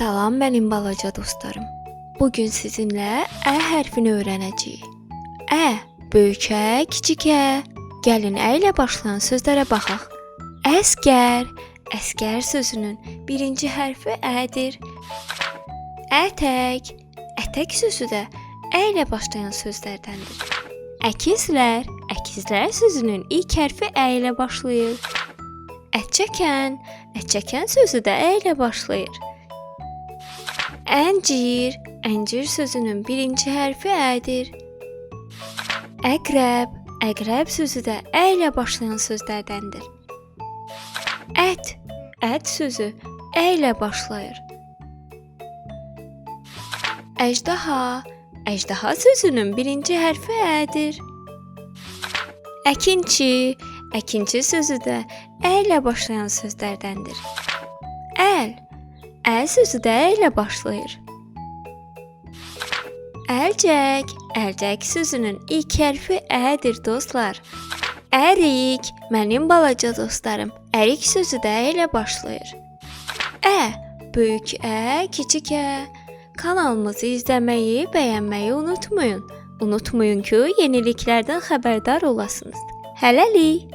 Salam mənim balaca dostlarım. Bugün sizinlə Ə hərfini öyrənəcəyik. Ə, böyük Ə, kiçik Ə. Gəlin Ə ilə başlayan sözlərə baxaq. Əsgər, əsgər sözünün birinci hərfi Ədir. Ətək, ətək sözü də Ə ilə başlayan sözlərdəndir. Əkizlər, əkizlər sözünün ilk hərfi Ə ilə başlayır. Ətçəkən, ətçəkən sözü də Ə ilə başlayır. Əncir, əncir sözünün birinci hərfi Ədir. Əqrəb, əqrəb sözü də Ə ilə başlayan sözlərdəndir. Ət, ət sözü Ə ilə başlayır. Əjdaha, əjdaha sözünün birinci hərfi Ədir. Əkinçi, əkinçi sözü də Ə ilə başlayan sözlərdəndir. Əl, əl sözü də Ə ilə başlayır. Əlcək, əlcək sözünün ilk hərfi Ədir dostlar. Ərik, mənim balaca dostlarım, ərik sözü də Ə ilə başlayır. Ə, böyük Ə, kiçik Ə. Kanalımızı izləməyi, bəyənməyi unutmayın. Unutmayın ki, yeniliklərdən xəbərdar olasınız. Hələlik.